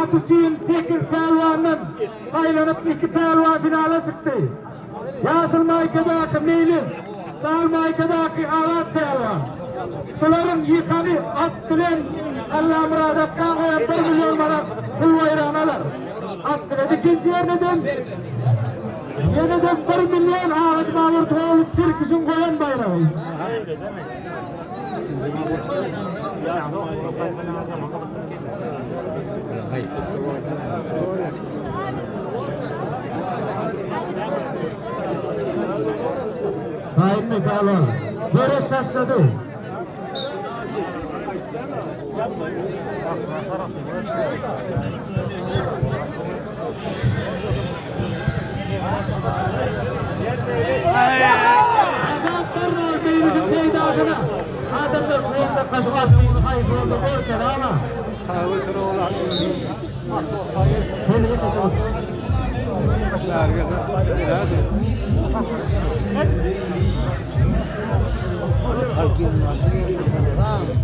At üçin sekiz pälwandan saýlanyp iki pälwan finala çykdy. Ýaşyl maýkadaky Meýlis, sal maýkadaky Azat pälwan. Şularyň ýykany at bilen Allamyrat akgaň goýan bir million manat pul baýragyny alar. At bilen ikinji ýerine-dem ýene-de bir million Agaç Babur Togly Tirkişiň goýan baýragy. Taýynmy pälwan? Göreş başlady.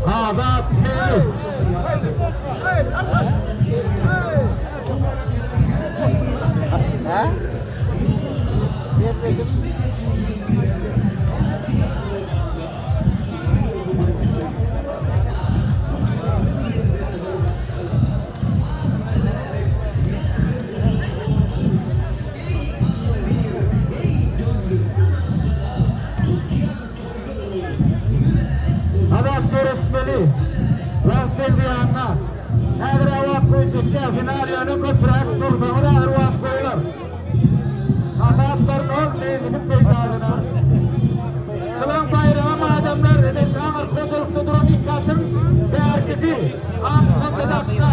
Azat Meýlis. Azat göreşmeli. Wagt geldi ýanyna. Häzir-ä wagt goýjak däl, final ýöne köpräk dursaňyz häzir wagt goýlar. Hasaplar nol Meýlisiň peýdasyna. Şolaň baýragam adamlar ine şu aňyrky hojalykda duran iki atyň bärkisi ak honda dakga.